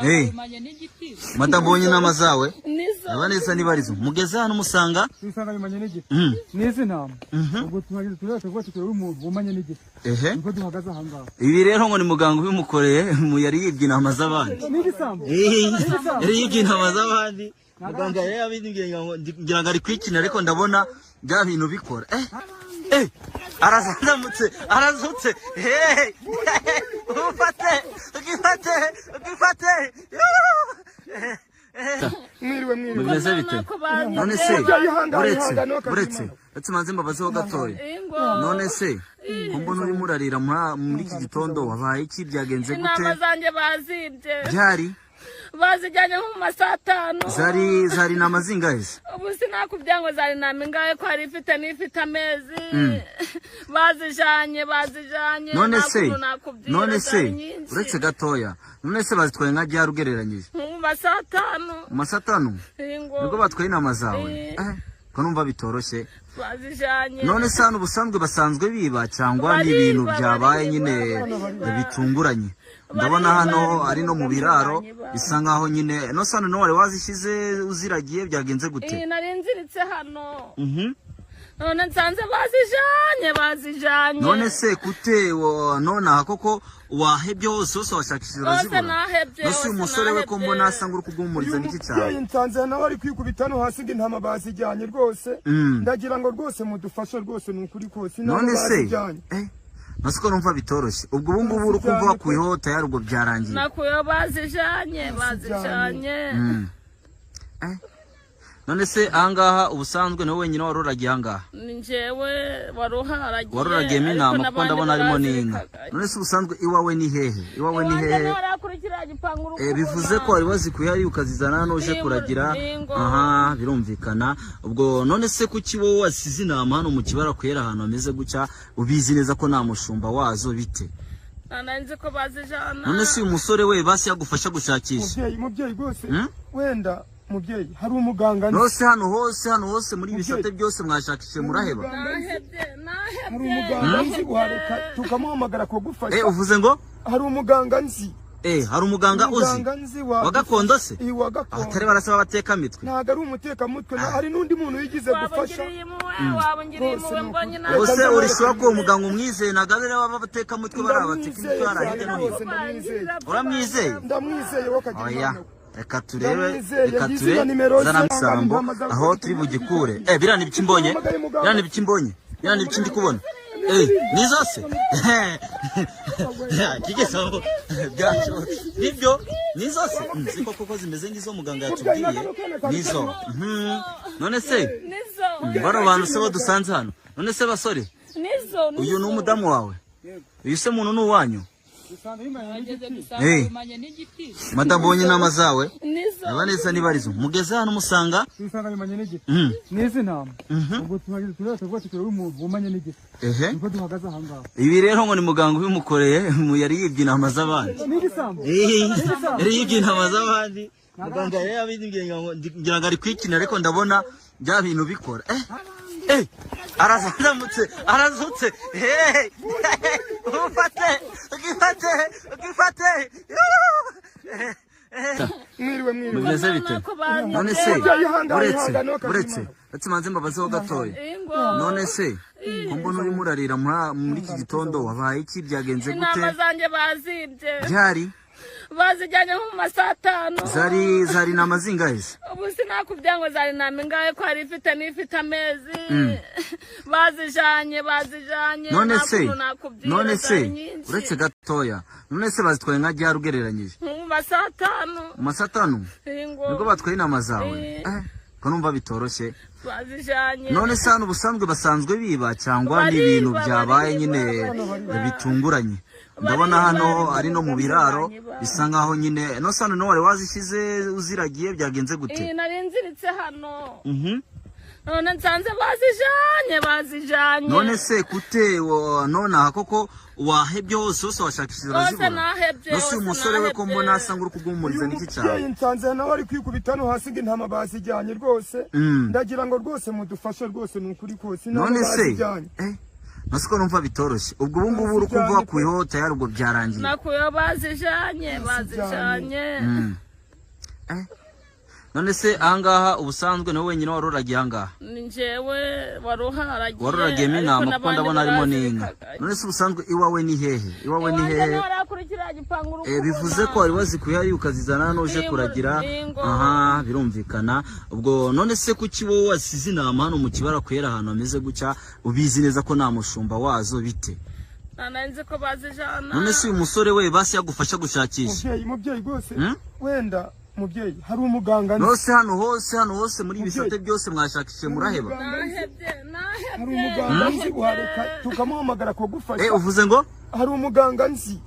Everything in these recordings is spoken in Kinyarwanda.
Hey. Madamu, ubonye intama zawe? Nizo. Aba neza niba arizo mugeze hano musanga Dusanga bimanye n'igiti. N'izi ntama ubwo tuhageze tureba, tuvuga tuti umuntu wumanye n'igiti. Niko duhagaze aha ngaha. Ibi rero ngo ni muganga ubimukoreye, mu yari yibye intama z'abandi. N'igisambo. Yari yibye intama z'abandi. Muganga yari yabimbwiye ngo ngira ngo ari kwikina, ariko ndabona bya bintu bikora. Arazamutse, arazutse. Hey, ufate, ugifate, ugifate. Mwiriwe, mwiriwe. Bimeze bite? Nako banyibye. None se Mubyeyi, ihangane, uretse ihangane, wakagira uretse Imana. Uretse manze mbabazeho gatoya. Ingo. None se ko mbona urimo urarira muri iki gitondo, wabaye iki? Byagenze gute? Intama zanjye bazibye. Byari Bazijyanye nko mu ma saa 5. Zari intama zingahe se? Ubu sinakubwira ngo zari intama ingahe, ko hari ifite n'ifite amezi. Bazijanye, bazijanye. None Nta se kuntu nakubwira, none se zari nyinshi. Uretse gatoya, none se bazitwaye nka ryari ugereranyije? Nko mu ma saa 5. Mu ma saa 5? Ingo. Nibwo batwaye intama zawe? Eh. Ko numva bitoroshye. Bazijanye. None se hano ubusanzwe basanzwe biba, cyangwa ni Bariba, ibintu byabaye bariba, nyine bariba. bitunguranye? Ndabona Bariba, hano bariba, ari no mu biraro, bariba. bisa nkaho nyine no se hano wari wazishyize uziragiye, byagenze gute? Iyi nari nziritse hano. None nsanze bazijanye, bazijanye. None se kute nonaha koko wahebye hose hose, washakishije Hose urazibura? nahebye, Nose uyu hose musore we ko nahebye. mbona asa nguri kuguhumuriza, niki Mubyeyi, cyawe? nsanze nawe ari kwikubita no hasi ngo intama bazijyanye rwose. Ndagira ngo rwose mudufashe rwose, ni ukuri kose intama None se bazijyanye. Nose ko numva bitoroshye, ubwo ubu ngubu uri kumva wakuyeho tayari, ubwo byarangiye? Nakuyo bazijanye, bazijanye. None se ahangaha ubusanzwe niwe wenyine waruragiye ahangaha? Ni njyewe wari uharagiye. Waruragiyemo Ariko intama, kuko n'abandi ndabona harimo n'inka. barazirikaga. None se ubusanzwe iwawe ni hehe? Iwawe ni Iwanjye hehe? niho harakurikira igipangu uri Bivuze ko kubona. wari wazikuye hariya ukazizana hano uje kuragira? Ingo. Aha birumvikana. Ubwo none se kuki wowe wasize intama hano mu kibara kwera, ahantu hameze gutya, ubizi neza ko nta mushumba wazo, bite? Nari nzi ko bazijana. None se uyu musore we basi yagufasha gushakisha? Mubyeyi, mubyeyi rwose. Hmm? Wenda mubyeyi hari umuganga nzi. Nose hano hose muri ibi bisate Mubyeyi. byose mwashakishije muraheba? Nahebye, Hari nahebye. umuganga nzi, wareka tukamuhamagara kugufasha. Uvuze ngo? Hari umuganga nzi. Hari umuganga uzi? Umuganga nzi wa Wa gakondo se? Wa gakondo. Abatari barasaba abatekamitwe. Ntabwo ari umutekamutwe, hari n'undi muntu yigize Waba gufasha. ungiriye impuhwe, waba ungiriye Rwose impuhwe ni mbonye ukuri. nawe. Ubuse Reka urishyura ko uwo muganga umwizeye? Ntabwo ari abatekamutwe bari abatekamutwe Ndamwizeye bari hirya cyane no hino. rwose, ndamwizeye. Uramwizeye? Ndamwizeye wowe kagira Oya. Imana we. Reka turebe. Ndamwizeye, Reka ngize turebe. na nimero ze, Zana misambo intama zawe. aho turi bugikure. Biriya ni ibiki mbonye? Biriya ni ibiki mbonye? Biriya ni ibiki ndi kubona? Nizo se kigesambo byashobotse nibyo, nizo se? Siko koko zimeze nk'izo muganga yatubwiye, nizo. None se Nizo. bano bantu se bo dusanze hano, none se basore, Nizo. uyu ni umudamu wawe? Uyu se muntu ni uwanyu? Dusanga bimanye n'igiti. Madamu, ubonye intama zawe? Nizo. Aba neza niba arizo mugeze hano musanga Dusanga bimanye n'igiti. N'izi ntama ubwo tuhageze tureba, tuvuga tuti umuntu wumanye n'igiti. Niko duhagaze aha ngaha. Ibi rero ngo ni muganga ubimukoreye, mu yari yibye intama z'abandi. N'igisambo. Yari yibye intama z'abandi. Muganga yari yabimbwiye ngo ngira ngo ari kwikina, ariko ndabona bya bintu bikora. Arazamutse, arazutse. Hey, ufate, ugifate, ugifate. Mwiriwe, mwiriwe. Bimeze bite? Nako banyibye. None se Mubyeyi, ihangane, uretse ihangane, wakagira uretse Imana. uretse manze mbabazeho gatoya. Ingo. None se ko mbona urimo urarira muri iki gitondo, wabaye iki? Byagenze gute? Intama zanjye bazibye. Byari Bazijyanye nko mu ma saa 5. Zari intama zingahe se? Ubu sinakubwira ngo zari intama ingahe, ko hari ifite n'ifite amezi. Bazijanye, bazijanye. None Nta se kuntu nakubwira, none se zari nyinshi. Uretse gatoya, none se bazitwaye nka ryari ugereranyije? Nko mu ma saa 5. Mu ma saa 5? Ingo. Nibwo batwaye intama zawe? Ko numva bitoroshye. Bazijanye. None se hano ubusanzwe basanzwe biba, cyangwa ni Bariba, ibintu byabaye bariba, nyine bariba. bitunguranye? Ndabona Bariba, hano bariba, ari no mu biraro, bariba. bisa nkaho nyine no se hano wari wazishyize uziragiye, byagenze gute? Iyi nari nziritse hano. None nsanze bazijanye, bazijanye. None se kute nonaha koko wahebye hose hose, washakishije Hose urazibura? nahebye, Nose uyu hose musore we ko nahebye. mbona asa nguri kuguhumuriza, niki Mubyeyi, cyawe? nsanze nawe ari kwikubita no hasi ngo intama bazijyanye rwose. Ndagira ngo rwose mudufashe rwose, ni ukuri kose intama None se bazijyanye. Nasi ko numva bitoroshye. Ubwo ubu ngubu uri kumva wakuyeho tayari, ubwo byarangiye. Nakuyeho, bazijanye, bazijanye. None se ahangaha ubusanzwe niwe wenyine waruragiye ahangaha? Ni njyewe wari uharagiye. Waruragiyemo Ariko intama, kuko n'abandi ndabona harimo n'inka. barazirikaga. None se ubusanzwe iwawe ni hehe? Iwawe ni Iwanjye hehe? niho harakurikira gipangu. Bivuze ko wari wazikuye hariya ukazizana hano uje kuragira. Aha birumvikana. Ubwo none se kuki wowe wasize intama hano mu kibara kwera, ahantu hameze gutya, ubizi neza ko nta mushumba wazo, bite? Nta nzi ko bazijana. None se uyu musore we basi yagufasha gushakisha? Mubyeyi, mubyeyi rwose. Hmm? Wenda mubyeyi hari umuganga nzi. Nose hano hose muri ibi bisate byose mwashakishije muraheba? Nahebye, nahebye. Hari umuganga nzi, wareka tukamuhamagara akagufasha. Uvuze ngo? Hari umuganga nzi.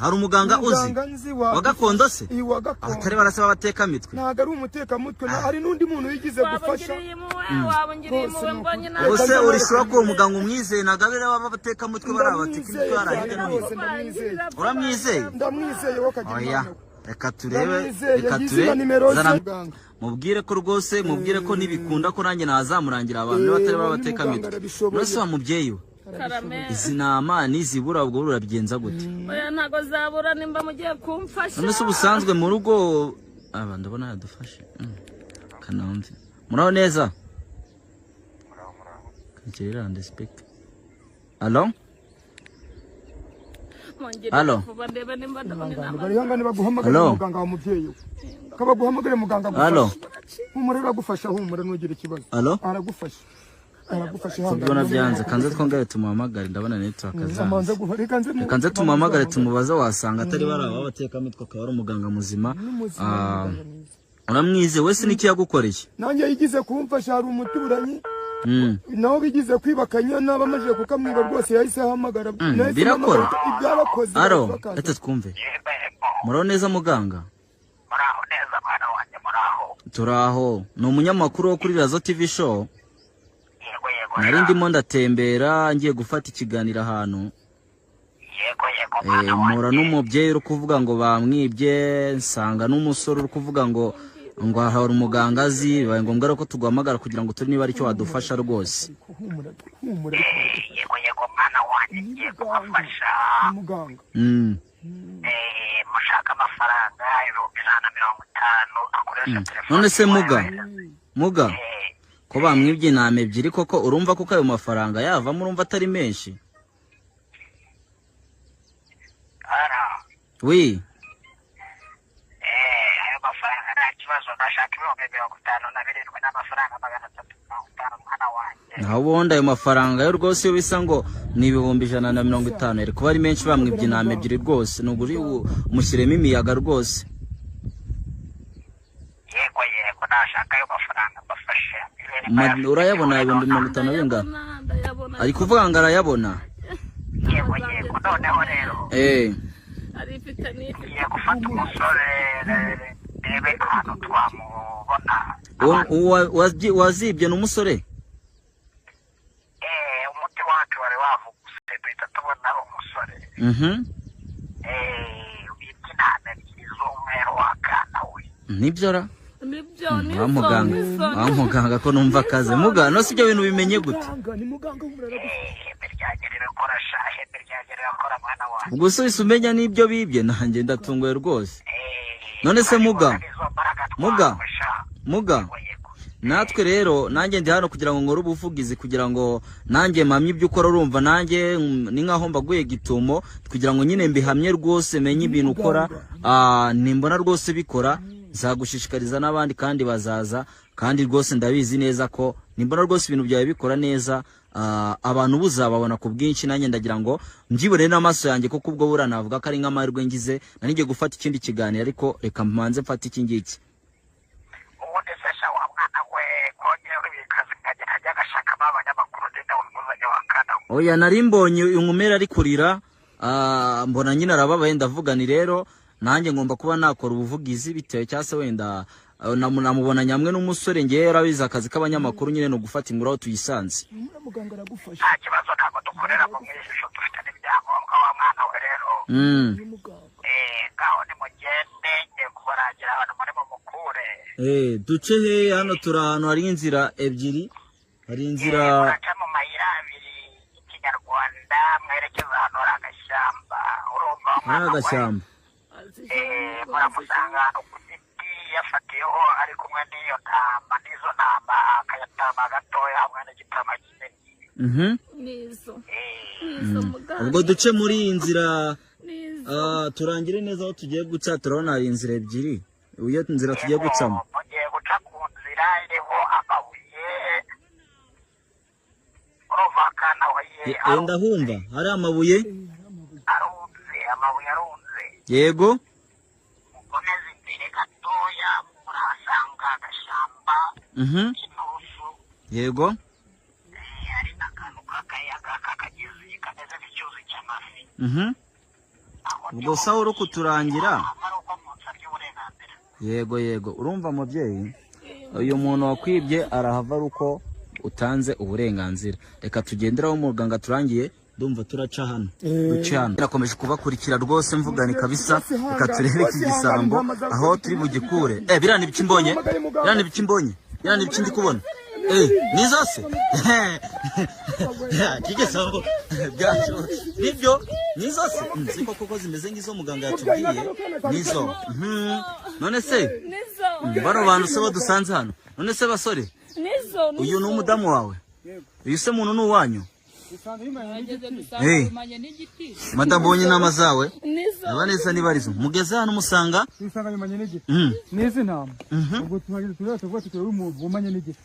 Hari umuganga uzi? Umuganga nzi wa Wa gakondo se? Wa gakondo. Abatari barasaba abatekamitwe. Ntabwo ari umutekamutwe, hari n'undi muntu yigize Waba gufasha. ungiriye impuhwe, waba ungiriye Rwose impuhwe ni mbonye ukuri. nawe. Ubwo se urishura ko uwo muganga umwizeye? Ntabwo abera b'abatekamutwe bari abatekamutwe Ndamwizeye bari hirya cyane no hino. rwose, ndamwizeye. Uramwizeye? Ndamwizeye wowe kagira Oya. Imana. Reka turebe. Ndamwizeye, Reka yagize turebe. na nimero ze. Zana- Muganga. Mubwire ko rwose, mubwire ko nibikunda ko nanjye nazamurangira abantu niba batari Uwo ni b'abatekamitwe. muganga, arabishoboye. None se wa mubyeyi we, Karame. izi nama nizibura ubwo urabigenza gute? Oya, ntago zabura nimba mugiye kumfasha. None se ubusanzwe mu rugo aba ndabona yadufashe. Kanamve muraho neza. Kakirira ndespect. Allo? Mungirire Halo. vuba ndebe nimba ndabona inama. Bari hangane baguhamagare. Hello? Muganga wa mubyeyi we, kabaguhamagare muganga Allo? agufasha. Humura, aragufasha, humura, ntugire ikibazo. Allo? Aragufasha, aragufasha. Kubona byanze, kanze twongere tumuhamagare, ndabona network amanza zanze. guha, reka nze Reka nze tumuhamagare tumubaze, wasanga atari bari aba batekamutwe, akaba ari umuganga muzima. Ah, uramwizeye wese? N'icyo yagukoreye? Nanjye yigize kumfasha, hari umuturanyi nawe bigize kwiba akanyana, bamajije kukamwiba rwose yahise ahamagara. Nahise Birakora? mpamagara, ibyarakoze. Aro. Bakaza. Reka twumve. Muraho neza muganga? Muraho neza mwana wanjye, muraho. Turaho, ni umunyamakuru wo kuri Razo TV Show. Yego yego. Nari ndimo ndatembera ngiye gufata ikiganiro ahantu. Yego yego mwana Mpura wanjye. n'umubyeyi uri kuvuga ngo bamwibye, nsanga n'umusore uri kuvuga ngo hari umuganga azi. Bibaye ngombwa rero ko tuguhamagara kugira ngo turebe niba ari icyo wadufasha rwose. Humura, humura, ariko baragufasha. Yego yego mwana wanjye, ngiye kubafasha. Ni muganga. Mushaka amafaranga 150,000 akoresha telefone. None se muga, muga, ko bamwibye intama ebyiri koko, urumva koko ayo mafaranga yavamo? Urumva atari menshi? Ara. Wi. Ayo mafaranga nta kibazo, ndashaka 57,350 mwana wanjye. Naho ubundi ayo mafaranga yo rwose, iyo bisa ngo ni 150,000 yari kuba ari menshi. Bamwibye intama ebyiri rwose, ni uguri mushyiremo imiyaga rwose. Yego yego, nashaka ayo mafaranga mbafashe. Urayabona 50,000 bingana? Ndayabona, ndayabona. Ari kuvuga ngo arayabona. Yego yego, noneho rero Ari ifite n'ifite. ngiye gufata umusore, ndebe ahantu twamubona. Wazibye ni umusore? Umuti wacu wari wavuguse, duhita tubona umusore wibye intama ebyiri z'umweru wakana we. Nibyo ra? Nibyo. Wa Nizo. muganga. Nizo. Wa muganga, ko numva akaze muga, no si ibyo bintu bimenye gute? Muganga, ni muganga, humura, aragufasha. Ihembe ryanjye rirakora sha, ihembe ryanjye rirakora mwana wanjye. Ubwo se uhise umenya n'ibyo bibye? Nanjye ndatunguwe rwose. None se muga? Izo mbaraga Muga? twafasha. Muga. Yego yego. Natwe rero, nanjye ndi hano kugira ngo nkore ubuvugizi, kugira ngo nanjye mpamye ibyo ukora. Urumva nanjye ni nkaho mbaguye gitumo kugira ngo nyine mbihamye rwose, menye ibintu ukora. Nimbona rwose bikora nzagushishikariza n'abandi kandi bazaza, kandi rwose ndabizi neza ko nimbona rwose ibintu byawe bikora neza, abantu buzababona ku bwinshi. Nanjye ndagira ngo mbyibonere n'amaso yanjye, kuko ubwo buriya navuga ko ari nk'amahirwe ngize. Nari ngiye gufata ikindi kiganiro, ariko reka mbanze mfate iki ngiki. Ubundi se sha wa mwana we, kongera ibikazi nkajya ajya agashakamo abanyamakuru, ndende wamuzanye wakana we. Oya, nari mbonye uyu nkumera ari kurira, mbona nyine arababaye, ndavuga ni rero nanjye ngomba kuba nakora ubuvugizi bitewe cyangwa se wenda namubona nyamwe n'umusore. Ngewe urabizi akazi k'abanyamakuru nyine ni ugufata inkuru aho tuyisanze. Humura, muganga aragufasha. Nta kibazo, ntabwo dukorera mu mwijisho, dufite n'ibyangombwa wa mwana we rero. Ni muganga. Ngaho nimugende, ngiye kubarangira abantu muri mumukure. Duce he? Hano turi ahantu hari inzira ebyiri, hari inzira. Muraca mu mayira abiri y'ikinyarwanda. Hari agashyamba. Muramusanga ahantu ku giti yafatiyeho ari kumwe n'iyo ntama, n'izo ntama, akayatama gatoya hamwe n'igitama kinini. Nizo, nizo muganga. Ubwo duce muri iyi nzira. Nizo. Turangire neza aho tugiye guca. Turabona hari inzira ebyiri, iyo nzira tugiye gucamo. Mugiye guca ku nzira iriho amabuye, urumva akana we? Ndahumva hari amabuye. Arunze, amabuye arunze. Yego. Mukomeze imbere gatoya, murahasanga agashyamba k'inturusu. Yego. Hari n'akantu k'akayaga k'akagezi kameze nk'icyuzi cy'amafi. Aho Ubwo sawa, uri kuturangira. Ari uko munsabye uburenganzira. Yego, urumva mubyeyi, uyu muntu wakwibye arahava ari uko utanze uburenganzira. Reka tugendere aho muganga turangiye. Ndumva turaca hano, duce hano. Nakomeje kubakurikira rwose, mvugane kabisa. Reka turebe iki gisambo aho turi bugikure. Biriya ni ibiki mbonye? Biriya ni ibiki mbonye? Biriya ni ibiki ndi kubona? Nizo se iki gisambo byacu nibyo, nizo se? Siko koko zimeze nk'izo muganga yatubwiye, nizo. None se Nizo. bano bantu se badusanze hano? None se basore, Nizo. uyu ni umudamu wawe? Uyu se muntu ni uwanyu? Hey. Madamu, ubonye inama zawe? Nizo. Aba neza niba arizo mugeze hano musanga. Dusanga yumanye n'igiti. N'izi ntama, ubwo tuhageze tureba, tuvuga tuti uyu muntu wumanye n'igiti.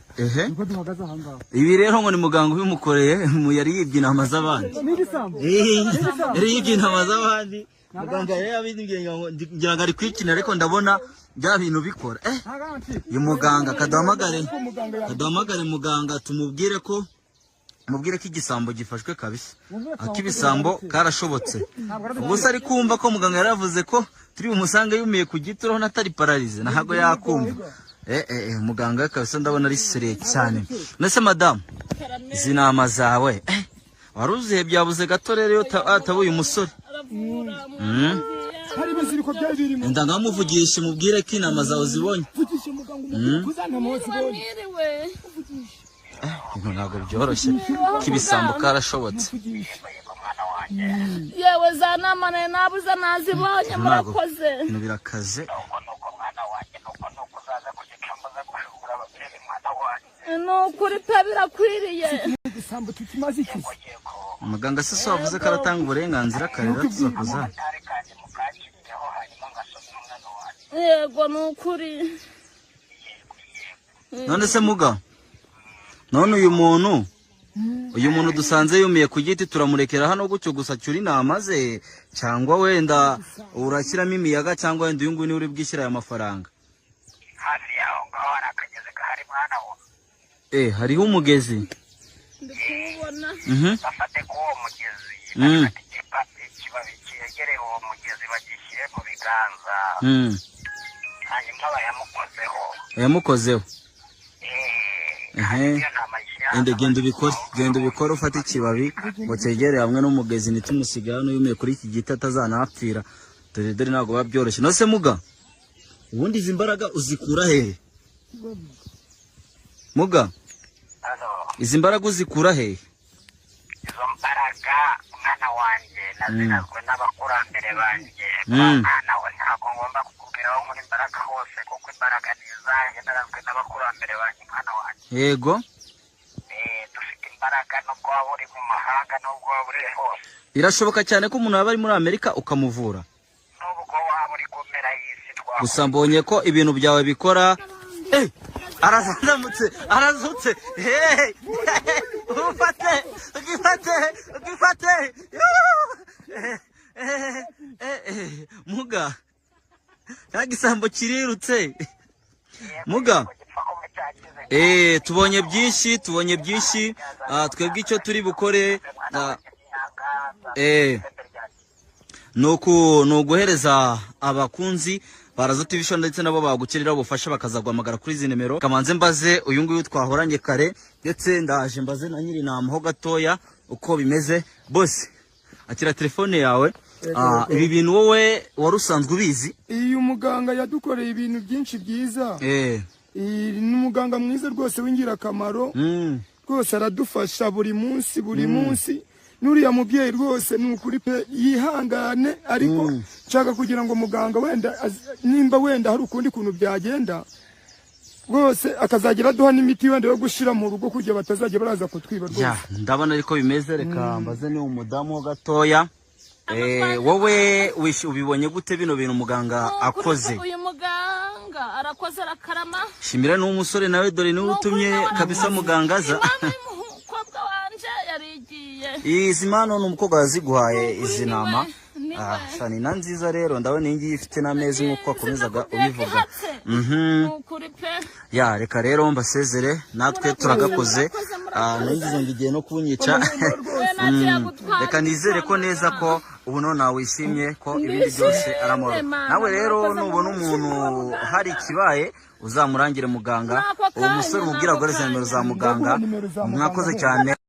Niko duhagaze aha ngaha. Ibi rero ngo ni muganga ubimukoreye, mu yari yibye intama z'abandi. N'igisambo. Yari yibye intama z'abandi. Muganga yari yabimbwiye ngo ngira ngo ari kwikinira, ariko ndabona bya bintu bikora. Uyu muganga kaduhamagare muganga, tumubwire ko igisambo gifashwe kabisa, ak'ibisambo karashobotse. Ubwo se ari kumva ko muganga yaravuze ko turi bumusange yumiye ku giti? Urabona atari pararize, ntabwo yakumva. Muganga kabisa ndabona ari sérieux cyane. Nese madamu, izi nama zawe wari uzihe? Byabuze gato rero iyo atabuye umusore. Aravura. Hari ibiziriko byari birimo. Ndangamuvugishe, mubwire ko inama zawe zibonye. Vugisha muganga, umubwire ko za ntama wazibonye. Mwiriwe. Ibintu ntabwo byoroshye, k'ibisambo karashobotse. Yewe, za nama nari nabuze nazibonye, murakoze. Ibintu birakaze. Nuko nuko mwana wanjye, nuko nuko uzaza kugicambuza gushobora ababyeyi, mwana wanjye. Ni ukuri pe, birakwiriye. Igisambo tukimaze iki? Muganga se wavuze ko aratanga uburenganzira kare tuzakoza? Kari kanjye mukakirireho, hanyuma ngasoma umwana wanjye. Yego, ni ukuri. None se muga, none uyu muntu dusanze yumiye ku giti, turamurekera hano gutyo gusa cyura intama ze, cyangwa wenda urashyiramo imiyaga, cyangwa wenda uyu nguyu niwe uri bwishyira aya mafaranga? Hafi yaho ngaho hari akagezi gahari, mwana we. Hariho umugezi. Ndi kuwubona. Bafate k'uwo mugezi, bafate ikibabi cyegereye uwo mugezi, bagishyire mu biganza, hanyuma bayamukozeho. Yamukozeho. Hanyuma iyo ntama ayishyire Genda, genda ubikore, genda ubikore. Ufate ikibabi ngo cyegere hamwe n'umugezi, ntitumusiga hano yumiye kuri iki giti atazanahapfira. Dore dore, ntabwo biba byoroshye. Nose muga, ubundi izi mbaraga uzikura hehe muga? Hano. Izi mbaraga uzikura hehe? Izo mbaraga, mwana wanjye, nazinazwe n'abakurambere banjye. Mwana we, ntabwo ngomba kukubwira aho nkura imbaraga hose, kuko imbaraga ni izanjye, narazwe n'abakurambere banjye, mwana wanjye. Yego. Dufite imbaraga nubwo waba uri mu mahanga, nubwo waba uri hose. Birashoboka cyane ko umuntu yaba ari muri Amerika ukamuvura. Nubwo waba uri ku mpera y'isi twahuye. Gusa mbonye ko ibintu byawe bikora. Arazamutse, arazutse. Hey! Ufate, ugifate, ugifate. Muga, cya gisambo kirirutse muga. Gipfa kuba cyakize. Tubonye byinshi, tubonye byinshi. Twebwe icyo turi bukore ni uguhereza abakunzi baraza TV Show ndetse nabo bagukenera ubufasha bakazaguhamagara kuri izi nimero. Kamanze mbaze uyu nguyu twahoranye kare, ndetse ndaje mbaze na nyiri ho gatoya uko bimeze. Bose akira telefone yawe. Ibi bintu wowe wari usanzwe ubizi? Uyu muganga yadukoreye ibintu byinshi byiza. Iyi ni umuganga mwiza rwose w'ingirakamaro. Rwose aradufasha buri munsi, buri munsi. N'uriya mubyeyi rwose ni ukuri pe, yihangane, ariko nshaka kugira ngo muganga wenda nimba wenda hari ukundi kuntu byagenda rwose, akazagira aduha n'imiti wenda yo gushyira mu rugo kugira batazajya baraza kutwiba Ya, rwose. ndabona ariko bimeze. Reka mbaze ni umudamu ho gatoya. Wowe ubibonye gute bino bintu muganga akoze? Uyu muganga arakoze, arakarama. Shimira n'uwo musore nawe, dore niwe utumye kabisa muganga aza. Impamvu y'umukobwa wanje yarigiye. Izi mpano ni umukobwa waziguhaye izi ntama? Niwe. Ah, sha, ni na nziza rero. Ndabona iyi ngiyi ifite n'amezi nk'uko wakomezaga Sinakubwiye ko ubivuga. ihatse. Ni ukuri pe. Ya, reka rero mbasezere, natwe Murakoze, turagakoze. murakoze, Ah, murakoze. nagize ngo igiye no kunyica. We ntacyo yagutwara. Reka nizere ko neza ko ubu none wishimye, ko ibindi byose ari amahoro. Ndishimye, Nawe rero murakoze, nubona murakoze, umuntu muganga. hari ikibaye, uzamurangire muganga. N'ako Uwo musore kanya, umubwira n'ako aguhereze nimero za kanya. muganga. Ndaguha nimero za muganga. Mwakoze cyane.